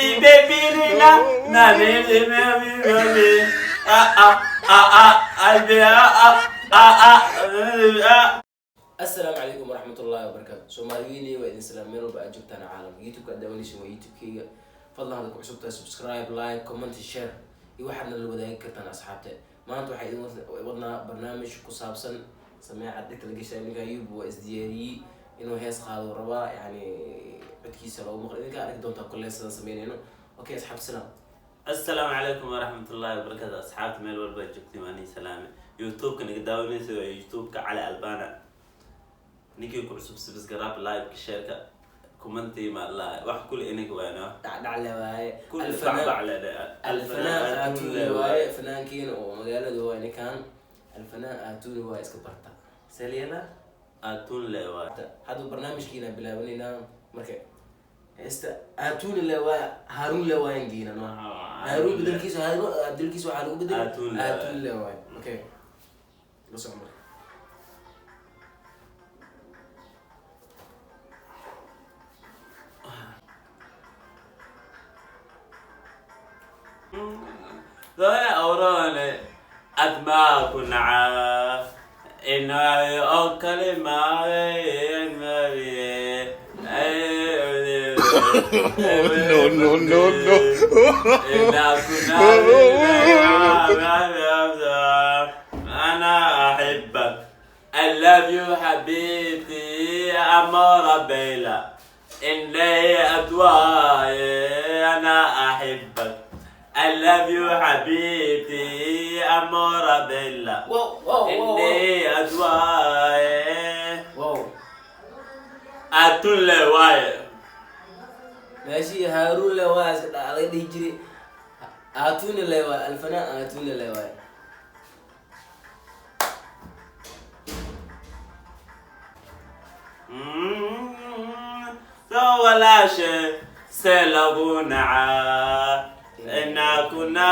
Baby, baby, na na baby, baby, baby. Ah ah ah ah ah ah ah ah ah. Asalaamu calaykum waraxmatullaahi wabarakaatu. Soomaaliyiin, waa idin salaam meel walba aad joogtaan caalamka. YouTube-ka aad daawanaysa waa YouTube-kayga. Fadlan hadda ku cusub tahay, subscribe, like, comment, share iyo waxaad nala wadaagi kartaan asxaabta. Maanta waxaa idin wadnaa barnaamij ku saabsan sameecad dhegta la gashay. Ninka Ayub waa isdiyaariyey inuu hees qaado rabaa, yani codkiisa loogu maqlo. Idinkaa arki doontaa kolley sidaan sameynayno. Okay, asxaabta, salaam. Asalaamu calaykum waraxmatullaahi wabarakaatu. Asxaabta meel walba aad joogtiin, waa nin salaame. YouTube-ka naga daawanaysa waa YouTube-ka Cali Albana. Ninkii ku cusub, subscribe, like, share-ka, comment-i, ma la wax kule ininka waano. Dhacdhacle waaye. Kulli. Alfanaan. Bacbacle. Alfanaan Aatuni waaye, fanaankiina oo magaalada waaye. Ninkan Alfanaan Aatuni waaye, iska barta selyana. Aatun le waay. Hadda barnaamijkiina bilaabanaynaa. Marka heesta Aatuni le waaye, Haaruun le waayan geynaa no. Haaruun bedelkiisa, Haaruun bedelkiisa waxaa lagu bedelay Aatun le waaye. Aatuni le waaye. Okay, la soco marka. Doona awrone admaa ku nacaa inay oo kale maaye. No, no, no, no. إنا كنا أنا أحبك، I love you حبيبتي أمورة بيلا إني أدواي. أنا أحبك، I love you حبيبتي أمورة بيلا wow wow wow. إني أدواي. Wow. أتول واي. Meeshii Haaruun le waaye iska laga dhihi jiray, Aatuni le waaye. Alfanaan Aatuni le waaye. Soo walaashe see lagu nacaa inaa kuna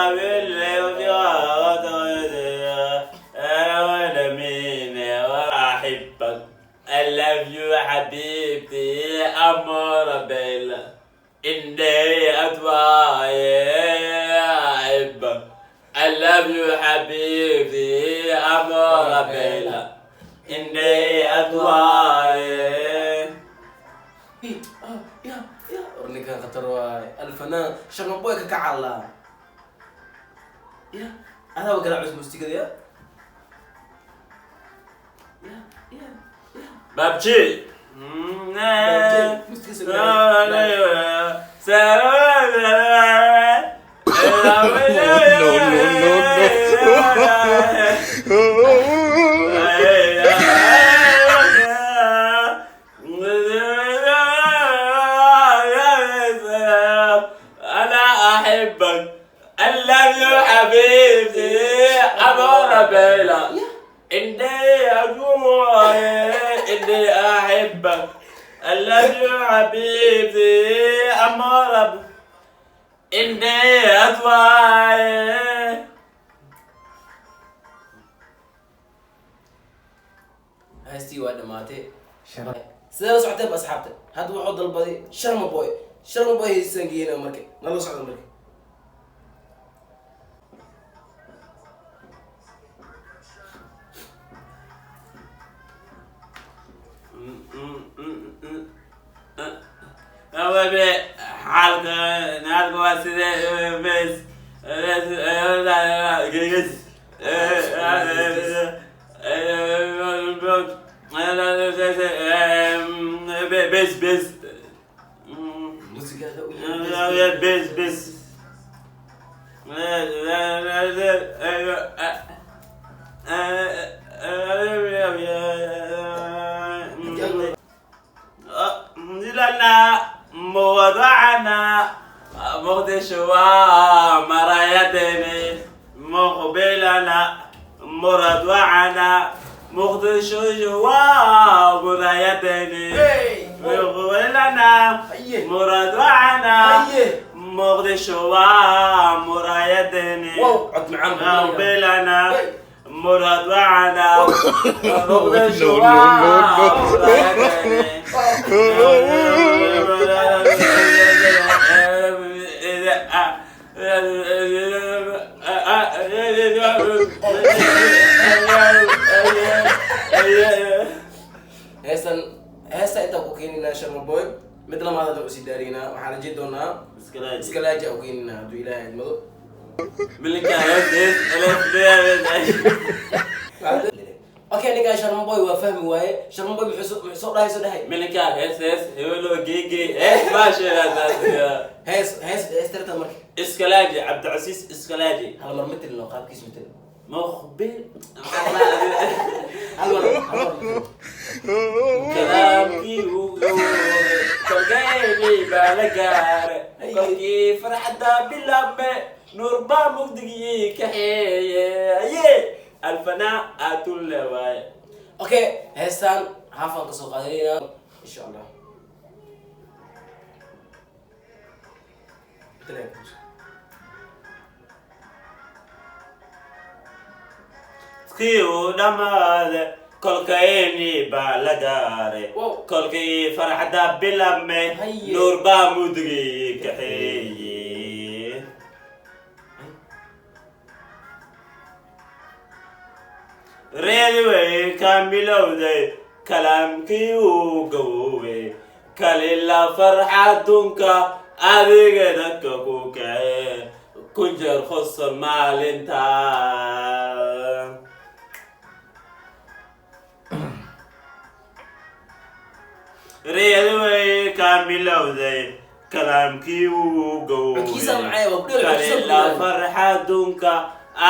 أحبك، I love you حبيبتي أمورة بيلا إني أدواي. أحبك، I love you حبيبتي أمورة بيلا إني أدواي. Ah, ya ya, war ninkan khatar waaye. Alfanaan Sharma Boy ka kacala ya, adaaba garaacis muusikada. Ya ya ya ya. Babji. Babji, musikisa. No, no, no, no. أنا أحبك، I love you حبيبتي أمورة بيلا إني أجوع إني أحبك، I love you حبيبتي أمورة إني أدواي. Heestii waa dhamaatay. Sidee la socotay ba asxaabta? Hadda wuxuu dalbaday Sharma Boy. Sharma Boy heestaan geynaa marka, nala socda marka. Xaalka naadka waa sidee bes bes bes. Muusigaada u bes bes. لنا موضعنا مقدشوا مرايتني مقبلنا مرضعنا مقدشوا مرايتني مقبلنا مرضعنا مقدشوا مرايتني wow, cod macaan buu leeyahay. مقبلنا مرضعنا No, no, no, no. Heestan heesta intaan ku keeninaa Sharma Boy, mid lamaad hadda usii daaraynaa. Waxaan rajeyn doonaa Iskalaaji aan ku keeninaa hadduu Ilaahay idmado. Milinka hees hees elef. Okay, ninkaan Sharma Boy waa fahmi waaye. Sharma Boy muxuu soo dhahay, soo dhahay? Milinka hees hees hebelo geege hees maasheedaas. Hees hees hees tirta marka. Iskalaaji, Cabdicasiis Iskalaaji. Hal mar matil no, qaabkiis matil. Muqbil. Hal mar, hal mar matil. Kalaamkii uu gowray kolgeynii baa la gaare, kolkii farxadda bilaabme, nuur baa mugdigii kaxeeye, aye alfanaa aatulle waaye. Okay, heestan haafaan kasoo qaadanaynaa insha Allah. Kii uu dhammaade kolkaynii baa la gaare. Wow. Kolkii farxadda bilaabme. Haye. Nuur baa mugdigii kaxeeye, reedi way ka bilowday, kalaamkii uu gawoway, kalila farxadunka adiga dadka ku kacee, kun jeer khosol maalinta. Reedi way ka bilowday, kalaamkii uu gawoway. Codkiisa macaya, waa ku dheer, codkiisa ku kalila dheer. Farxadunka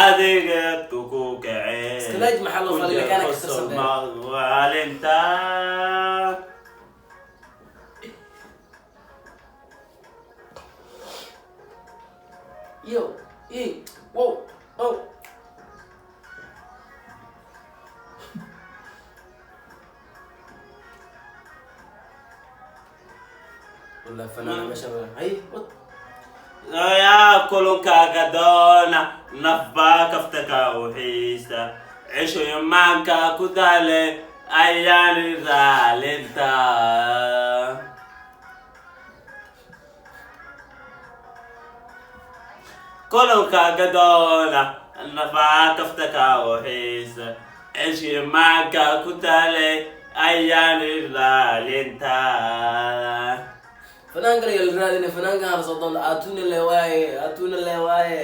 adiga dadka ku kacee. Iskalaaj maxaa loo falay? Kana ka tirsan been. Maalinta. Yo i wow oh. Wallah fanaan meesha hay what. Yaa kulunkaaga doona, nafbaa kaftaka u xiisa, cishoyo maanka ku daale ayaani raalinta. Kulunkaaga doona, nafbaa kaftaka u xiisa, cishoyo maanka ku daale ayaani raalinta. Fanaanka la raadina, fanaanka hala soo doonta. Aatuna le waaye, aatuna le waaye.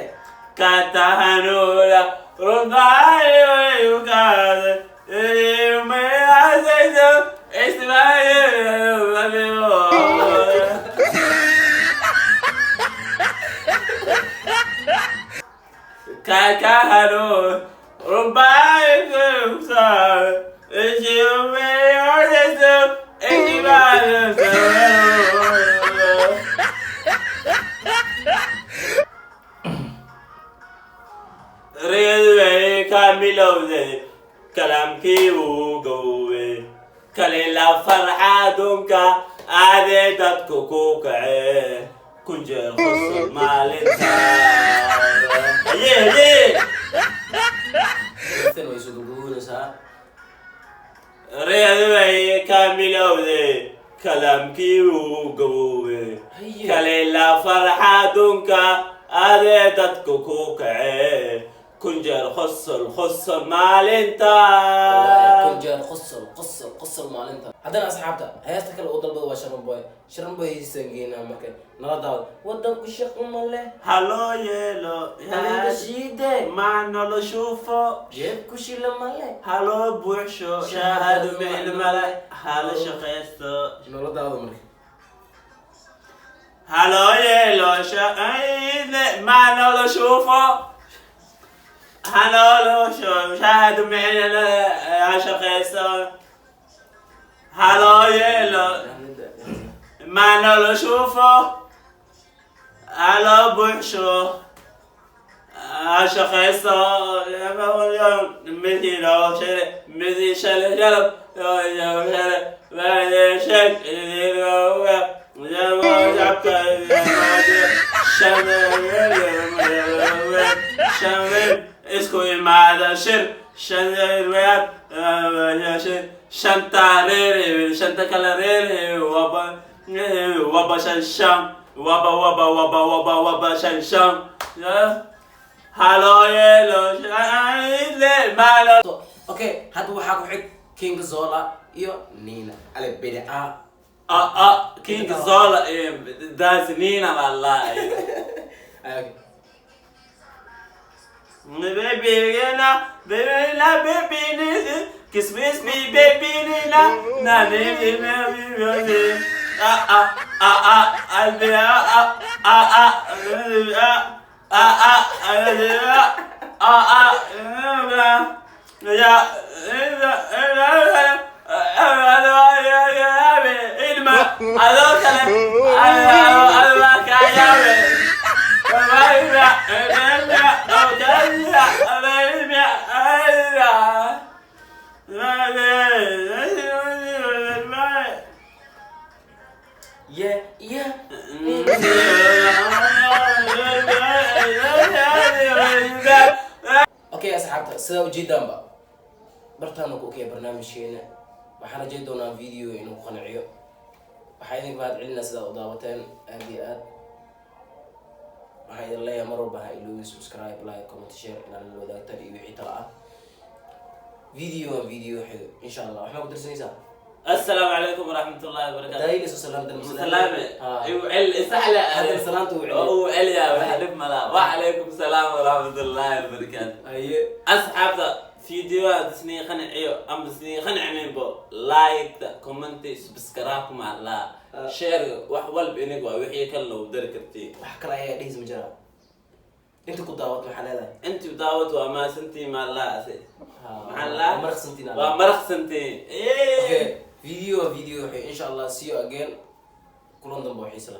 Katahanula rubaayukaada imayasayso ismaayo. Kakahanu rubaayukaada ismayasayso ismaayo. Reedway ka milowday, kalaamkii uu goway, kalila farxadunka aadee dadku ku kacee, kun jeer qosol maalinta. Haye haye. Heestan way soo gabagaboonaysaa. Reedway ka milowday, kalaamkii uu goway. Haye. Kalila farxadunka aadee dadku ku kacee, kun jeer qosol qosol maalinta. Wallaahi, kun jeer qosol qosol qosol maalinta. Haddana asxaabta, heesta kale uu dalbada waa Sharma Boy. Sharma Boy heestan geynaa marka nala daawad. Wadanku shaqo ma leh. Haloo yeelo. Qalinka shiide. Ma noloshuufo. Jeebku shila ma leh. Haloo buuxsho, shahaado micno male, hala shaqaysto. Nala daawada marka. Haloo yeelo shaqayde, ma noloshuufo, haloolosho, shahaado micno male, ha shaqaysto, haloo yeelo, ma noloshuufo, haloo buuxsho, ha shaqaysto, midii loo shalay, midii shalay shalab shalay sheeg isku imaada shir shanta reer, shanta kala reer, waba waba shan shan. Waba waba waba waba waba shan shan. Halo yelo malo. Okay, hadda waxaa ku xig King Zola iyo Nina Ale Bede a. Ah ah, King Zola das Nina wallahi. Okay. Baby na baby na baby ni kiss me me baby nina na ni ni ni ah ah ah ah ah ah ah ah ah ah ah ah ah ya ilma adoo kale adoo kaayabe. Yeah. Okay asxaabta, sidaa ujeedaanba bartaana ku okaya barnaamijkeena. Waxaan rajeyn doonaa video inuu qanciyo. Waxaa idinka mahad celinaa sidaa u daawateen aad iyo aad. Waxaan idin leeyahay mar walba ha iloobin subscribe, like, comment, share inaad la wadaagtaan iyo wixii tala ah. Video aan video xigo insha Allah. Waxmaa ku darsanaysaa? السلام عليكم ورحمة الله وبركاته. Daayila soo salaamta. سلامة. وعل سهلة. Hadda salaanta uu celiyo. وعل يا وحلف ملا وعليكم السلام ورحمة الله وبركاته. Haye. Asxaabta, fiidiyoha isnii qanciyo ama isnii qancinin bo, like, comment, subscribe ma la share, wax walba inig waa wixii kale loogu dari kartii. Wax kale ayaa dhehis ma jiraa? Inta ku daawat maxaa leedahay? Inti daawat waa maasantii ma la ase maxaa la maraqsantiin. Waa maraqsantiin. Okay, video video insha Allah. See you again, kulan dambe oo xiisa leh.